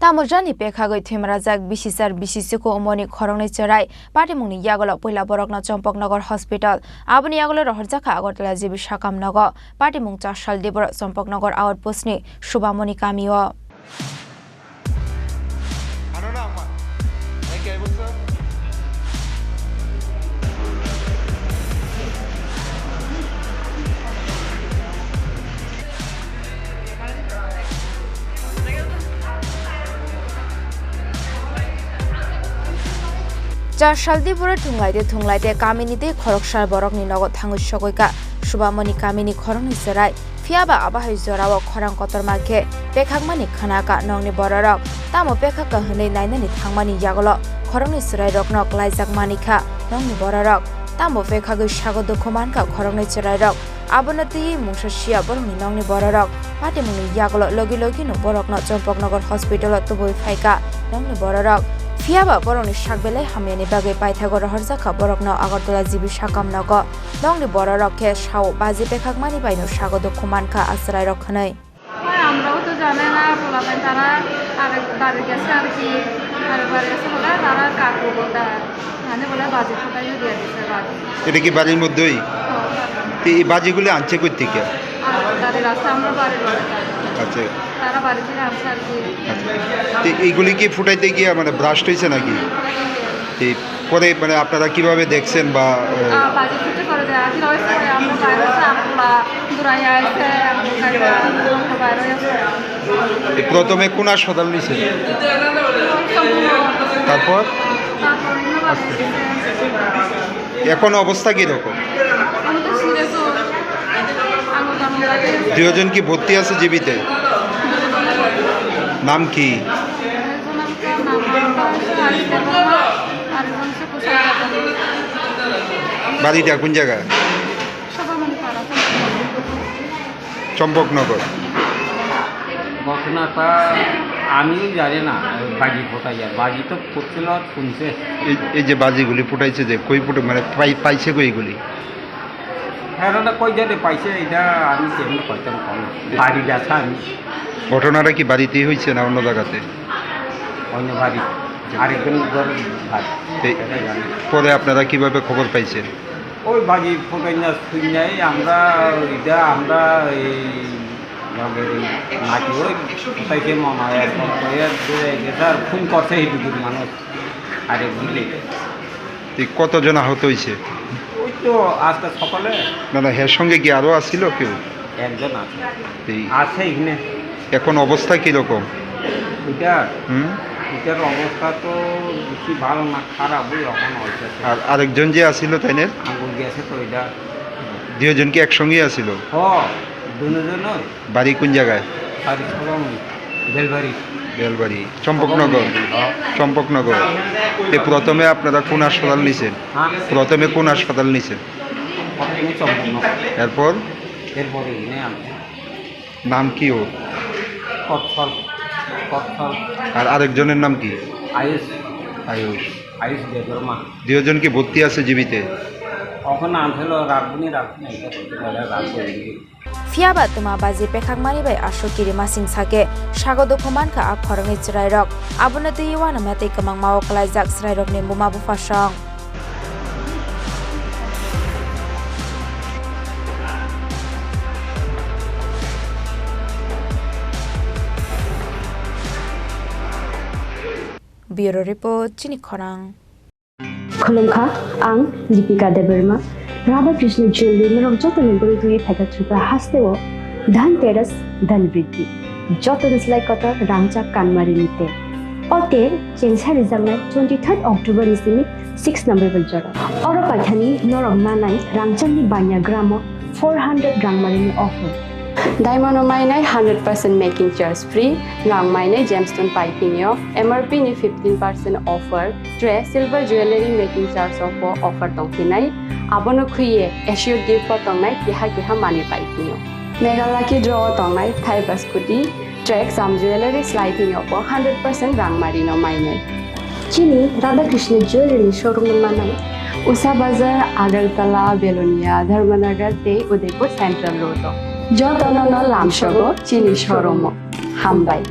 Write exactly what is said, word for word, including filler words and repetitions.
Tamo jani pekhagwi thwimrajak bisi char bisi chukhu umorni khoroknwi chwrai patimungni yagulo puila borokno Champaknagar Hospital, aboni yagulo rohorjakha Agartala G B sakam nogo. Patimung chasal diborok Champaknagar outpost ni Subamoni kamio. Char saldi boro thunglaite thunglaite kamini tei khoroksa borokni nogo thangwi sogwi ka. Subamoni kamini khoroknwi chwrai. Phiyaba abahai jorao khorang kotorma khe pekhakmani khna ka nokni bororok. Tamo pekhak ka hwnwi nainani thangmani yagulo khoroknwi chwrairokno klaijak manikha nokni bororok. Tamo pekhagwi sago dukhu mankha khoroknwi chwrairok. Abono twiwi mungsa sia borokni nokni bororok. Patimungni yagulo logi logino borokno Champaknagar Hospital-o tubui phaikha nokni bororok. Phiyaba borokni sak belai hamyani bagwi paithago rohorjakha borokno Agartala G B sakam nogo. Nokni bororok khe sao baji pekhakmani baino sago dukhu mankha a chwrairok hwnwi. ভাই, আমরাও তো জানি না, পোলাপান তারা আরেক বাড়ি গেছে আর কি, আরেক বাড়ি গেছে বলে তারা কাকু বলতে মানে বলে বাজি কোথায় দিয়ে দিচ্ছে বাজি। এটা কি বাড়ির মধ্যেই? হ্যাঁ, বাড়ির মধ্যে। তো এই বাজিগুলি আনছে কই থেকে? আর বাড়ির আছে, আমার বাড়ির বাড়িতে। আচ্ছা। তারা বাড়ি থেকে আনছে আর কি। আচ্ছা। তো এইগুলি কি ফুটাইতে গিয়ে মানে ব্রাস্ট হয়েছে নাকি? ফুটাইতে গিয়ে। তো পরে মানে আপনারা কিভাবে দেখছেন বা, আহ, আহ, বাজি ফুটে করে দেয়। আগে রয়েছে, আমরা বাইরে হচ্ছে, আমরা দূরাই আইছে, আমরা বাইরে হচ্ছে। এই প্রথমে কোন হাসপাতাল নিছেন? তারপর? তারপর অন্য বাড়ি গেছে। এখন অবস্থা কিরকম? আমি তো সিরিয়াস। আঙুল টাঙুল লাগে। দুজন কি ভর্তি আছে জিবিতে? নাম কি? একজন নাম, নাম, আরেকজন হচ্ছে বাড়িটা কোন জায়গায়? চম্পকনগর। ঘটনাটা আমিও জানি না, ওই বাজি ফোটাইয়া, বাজি তো ফুটছিল, শুনছে। এই, এই যে বাজিগুলি ফুটাইছে, যে কই ফুটে, মানে, পাই-, পাইছে কই এগুলি? হ্যাঁ, ওটা কই জায়গায় পাইছে, এটা আমি কেমনে কইতাম, কম। বাড়ি গেছে আমি। ঘটনাটা কি বাড়িতেই হয়েছে না অন্য জায়গাতে? অন্য বাড়ি, আরেকজন ঘর বাড়ি। এই এটা জানি। পরে আপনারা কিভাবে খবর পাইছেন? ওই বাজি ফোটাই না শুই নাই, আমরা এটা আমরা এই লগের এই নাকি ওই কোথায় কে মনে হয় এখন তো এর দূরে গেছে আর ফোন করছে এইটুকু মানুষ আরে বুঝলি। এই কতজন আহত হয়েছে? ওই তো আজকে সকালে। না, না, এর সঙ্গে কি আরো আসছিল কেউ? একজন আছে। এই আছে এখানে। এখন অবস্থা কিরকম? এটা? হুম? এটার অবস্থা তো বেশি ভালো না, খারাপ, ওই রকম হয়েছে। আর আরেকজন যে আসিল, তাইনের? আঙ্গুল গেছে তো এটা। দুইজন কি একসঙ্গেই আসিল? হ, দুজনই। বাড়ি কোন জায়গায়? বাড়ি সবামুড়ি, বেলবাড়ি। বেলবাড়ি, চম্পকনগর। হ্যাঁ। চম্পকনগর। এ প্রথমে আপনারা কোন হাসপাতাল নিছেন? হ্যাঁ? প্রথমে কোন হাসপাতাল নিছেন? প্রথমে চম্পকনগর। এরপর? এরপরে এনে আমি নাম কি ওর? কচ্ছল, কচ্ছল। আর আরেকজনের নাম কি? আয়ুষ। আয়ুষ। আয়ুষ দেববর্মা। দুইজন কি ভর্তি আছে জিবিতে? এখন আনছিল, রাখবনি, রাখবনি, এটা করতে পারে, রাখবো। Phiyaba twma baji pekhakmani bai aswk kirimasing sake sago dukhu mankha a khoroknwi chwrairok. Abono twiwi uanama tei kwmangma-o kwlaijak chwrairokni buma buphasong. Bureau Report, Chini Khorang. Khulumkha, ang Deepika Debbarma. Radha Krishna Jewelry norok jotoni bwrwi twiwi phaikha Tripura hasteo Dhan Teras, Dhan Vriddhi. Jotoni slai kotor rangchak kanmari ni tel. O tel chengsa rijaknai twenty third October ni simi six November jora. Oro paithani norok manai rangchakni banya gramo four hundred rangmari ni offer. Diamond o mainai hundred percent making charge free, rang mainai gemstone piping o M R P ni fifteen percent offer, tre silver jewelry making charge o bo offer tongphinai, abono khwiye assured gift bo tongnai keha keha manwi piping o. Mega lucky draw o tongnai thaiba scooty, Trek Jam Jewelry slai thwngyo bo hundred percent rang mari no mainai. Chini Radha Krishna Jewelry ni showroom no manai Usa Bazar, Agartala, Belonia, Dharmanagar tei Udaipur Central Road o. Jotono no lamsogo chini showroom o. Hambai.